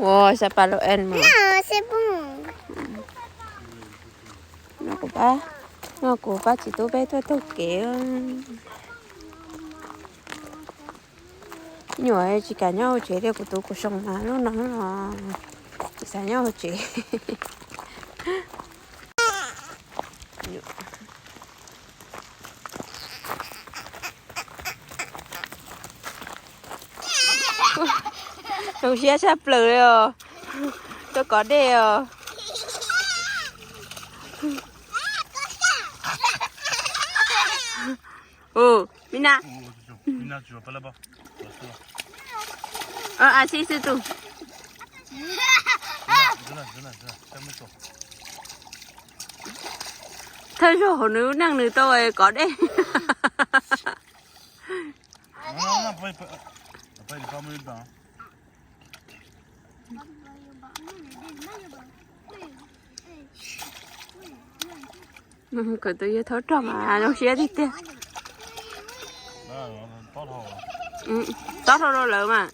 Ua xab pas los en mas. No kuv pab, no kuv pab txiv tub peb tuaj taug kev. Nyuam tsis kam nyob hauv tsev li, kuv tus kuv zoo mas lub no los tsis xav nyob hauv tsev. Zoo siab tshaj plaws li os. Tuaj kov dej os. Ua, Mina. Así xwb tus. Thawj zaug hauv nws lub neej nws tau kov dej. Khawm tus yawg thaub rog mas zoo siab tiag tiag. Tob dhau rau lawv mas.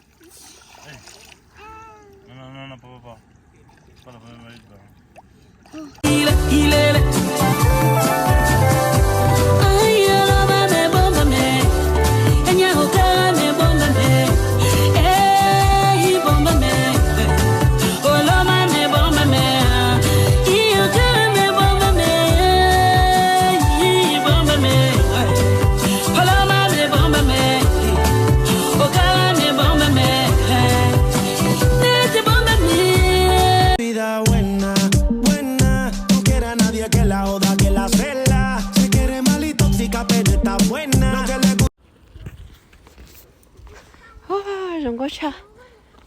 Zoo nkauj tshaj,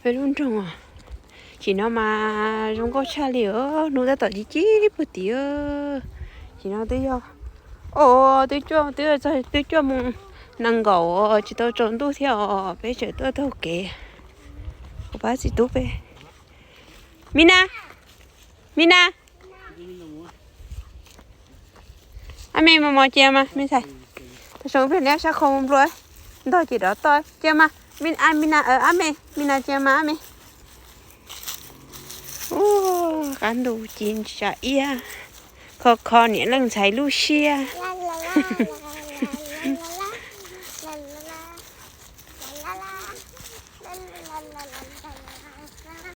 peb lub nroog. Sim no mas zoo nkauj tshaj li os, hnub tab tom ci ci puag tim. Sim no twb yog, o, twb cuaj, twb, twb cuaj moos nees nkaum, tsis tau tsaus ntuj thiab os, peb tseem tuaj taug kev. Kuv pab txiv tub peb. Mina, Mina. Ab me mos mos cia mas me ntxhais. Tau zoo plig neb sab khau nplua ntog ces rov toj cia mas. Ab me, ab me, Mina cia mas ab me. Ub, qab ntuj ci ntsa iab, kho kho niam leej ntxhais lub siab.